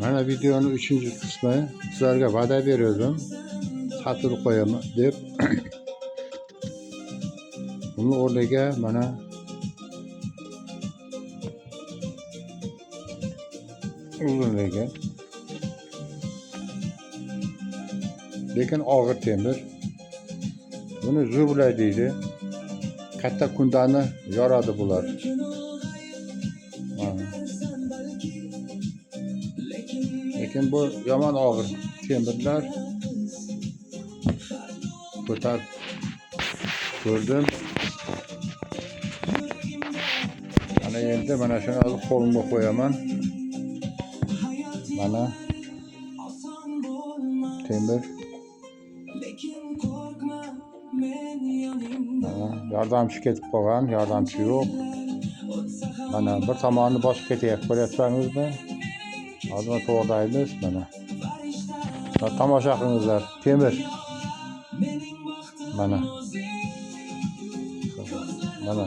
Mana videoni 3-qismi. Sizlarga va'da beriyordum. Satil qo'yaman deb. Buni o'rniga mana uzunligi. Lekin og'ir temir. Buni zubla deydi. Katta kundani yoradi bular. Mana. Lekin bu yomon og'ir temirlar. Ko'tarib ko'rdim. Mana endi mana shuni hozir qo'limga qo'yaman. Mana temir. Mana yordamchi ketib qolgan, yordamchi yo'q. Mana bir tomonni bosib ketyapti, ko'ryapsizmi? Hozir to'g'rilaymiz mana. Tomosha qilingizlar, temir. Mana. Mana.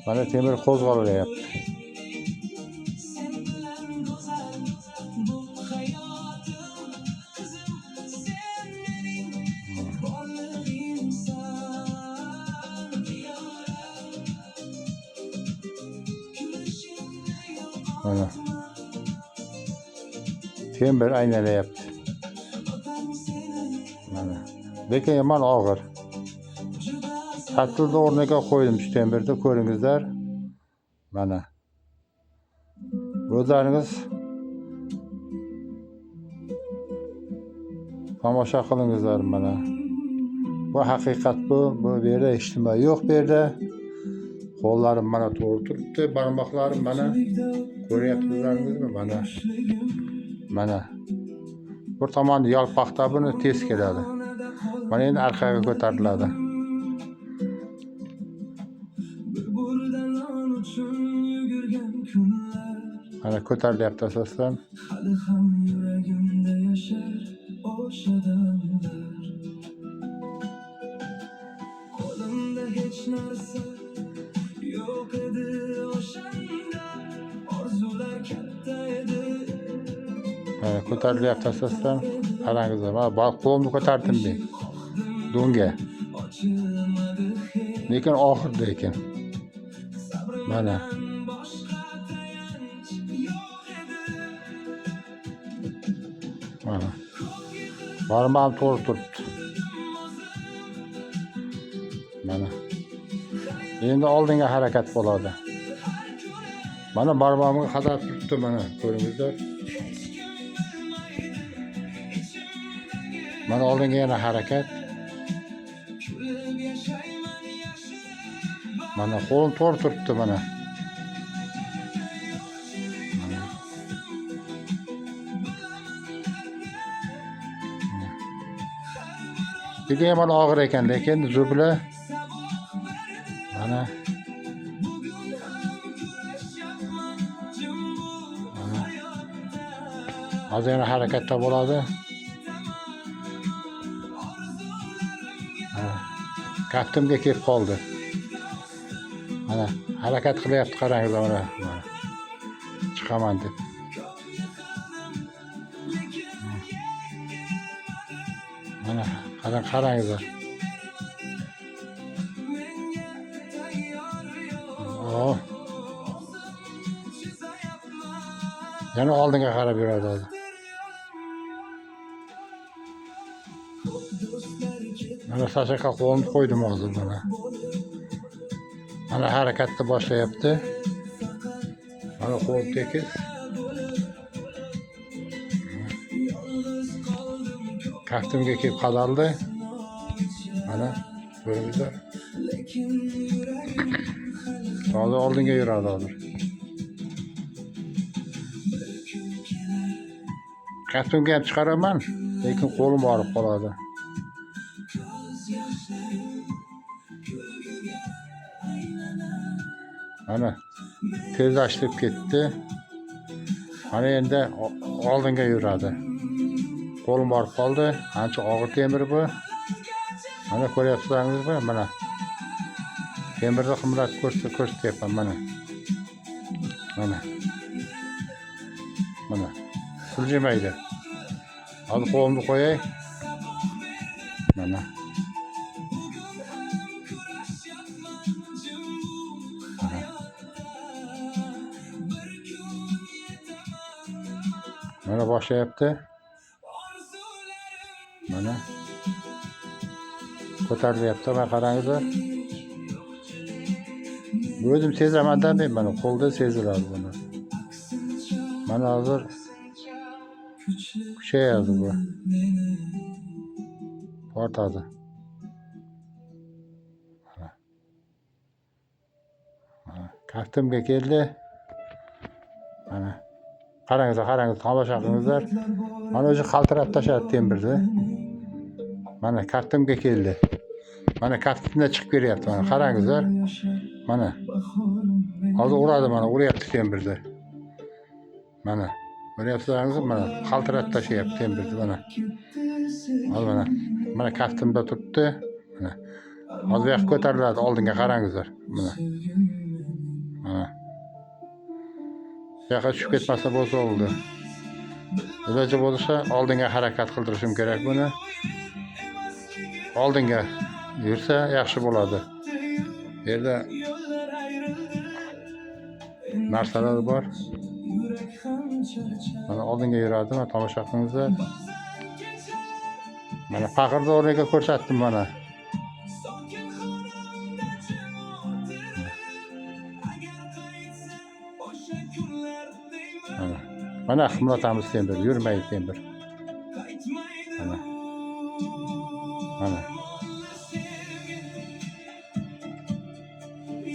Mana temir qo'zg'alyapti. Mana. Temir aynalayapti. Mana. Lekin yomon og'ir. Satilni o'rniga qo'ydim shu temirni, ko'ringizlar. Mana. O'zlaringiz tomosha qilingizlar mana. Bu haqiqat bu. Bu yerda hech nima yo'q bu yerda. Qo'llarim mana to'g'ri turibdi, barmoqlarim mana. Ko'ryapsizlaringizmi? Mana. Mana. Bir tomoni yalpoqda, buni tez keladi. Mana endi orqaga ko'tariladi. Mana ko'tarilyapti asosan. Hali ham yuragimda yashar o'sha damlar. Qo'limda hech narsa yo'q edi o'shanda. Orzular katta edi. Mana ko'tarilyapti asosan. Qarangizlar, mana qo'limni ko'tardim men. Do'nga. Ochilmadi hech. Lekin og'ir lekin. Mana. Boshqa tayanch yo'q edi. Mana. Barmog'im to'g'ri turibdi. Mana. Endi oldinga harakat bo'ladi. Mana barmog'imga qadab turibdi mana, ko'ringizlar. Mana oldinga yana harakat. Kulib yashayman yashirib. Mana qo'lim to'g'ri turibdi mana. Mana. Juda yomon og'ir ekan, lekin zubla mana. Mana. Hozir yana harakatda bo'ladi. Mana. Kaftimga kelib qoldi. Mana harakat qilyapti, qarangizlar mana. Mana. Chiqaman deb. Mana qarang, qarangizlar. Oh. Yana oldinga qarab yuradi hozir. Mana Sashaka qo'limni qo'ydim hozir mana. Mana harakatni boshlayapti. Mana qo'lim tekis. Kaftimga kelib qadaldi. Mana ko'ringizlar. Hozir oldinga yuradi hozir. Kaftimga ham chiqaraman, lekin qo'lim og'rib qoladi. Mana tezlashib ketdi. Mana endi oldinga yuradi. Qo'lim og'rib qoldi. Ancha og'ir temir bu. Mana ko'ryapsizlarmi? Mana. Temirni qimirlatib ko'rsatyapman mana. Mana. Mana. Siljimaydi. Hozir qo'limni qo'yay. Mana. Bugun ham kurashyapman jim bu hayotda. Bir kun yetaman Mana boshlayapti. orzularimga. Mana. Ko'tarilyapti, mana qarangizlar. Bu o'zim sezaman-da men mana qo'lda seziladi buni. Aksincha, Mana hozir kuchli kuchayadi bu. meni. Tortadi. Mana. Mana kaftimga keldi. Mana. Qarangizlar, qarangizlar, tomosha qilingizlar. Mana o'zi qaltirab tashladi temirni. Mana kaftimga keldi. Mana kaftimdan chiqib kelyapti mana qarangizlar. Mana Bahorim meni. hozir uradi mana uryapti temirni. Mana ko'ryapsizlarmi? Mana qaltiratib tashlayapti temirni mana. Ketdi sekin. Hozir mana mana kaftimda turibdi. Mana hozir bu yoqqa ko'tariladi oldinga qarangizlar. Mana Sevgim meni. mana. Bu yoqqa tushib ketmasa bo'lsa bo'ldi. Iloji bo'lsa oldinga harakat qildirishim kerak buni. Oldinga yursa yaxshi bo'ladi. Bu yerda Yo'llar ayrildi. narsalar bor. Yurak ham charchar. Mana oldinga yuradi, mana tomosha qilingizlar. Ba'zan kechalar Mana faqirni o'rniga ko'rsatdim mana. sokin xonamda jim o'tirib, agar qaytsa o'sha kunlar deyman. Mana. Mana qimlatamiz temir, yurmaydi temir. Qaytmaydi Mana. u Mana. sevgi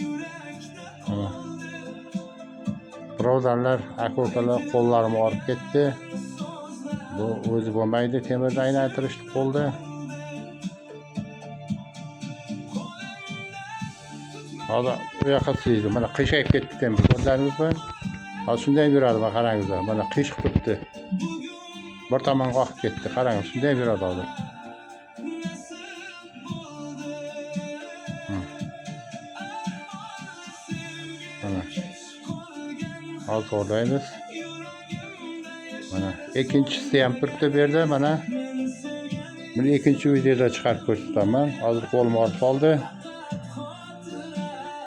yurakda Mana. qoldi. Birodarlar, aka-ukalar, qo'llarim og'rib ketdi. So'zlar Bu o'zi bo'lmaydi temirni aylantirishni qo'lda. Hozir u yoqqa tuzaydi. Mana qiyshayib ketdi temir. Ko'rdingizmi? Hozir shunday yuradi, mana qarangizlar. Mana qiyshiq turibdi. Bir tomonga oqib ketdi. Qarang, shunday yuradi hozir. Nasib bo'ldi. Mana Kech qolgan hozir to'g'rilaymiz. yuragimda Mana ikkinchisi ham turibdi bu yerda. Mana men sevgan buni ikkinchi videoda chiqarib ko'rsataman. Hozir qo'lim og'rib qoldi.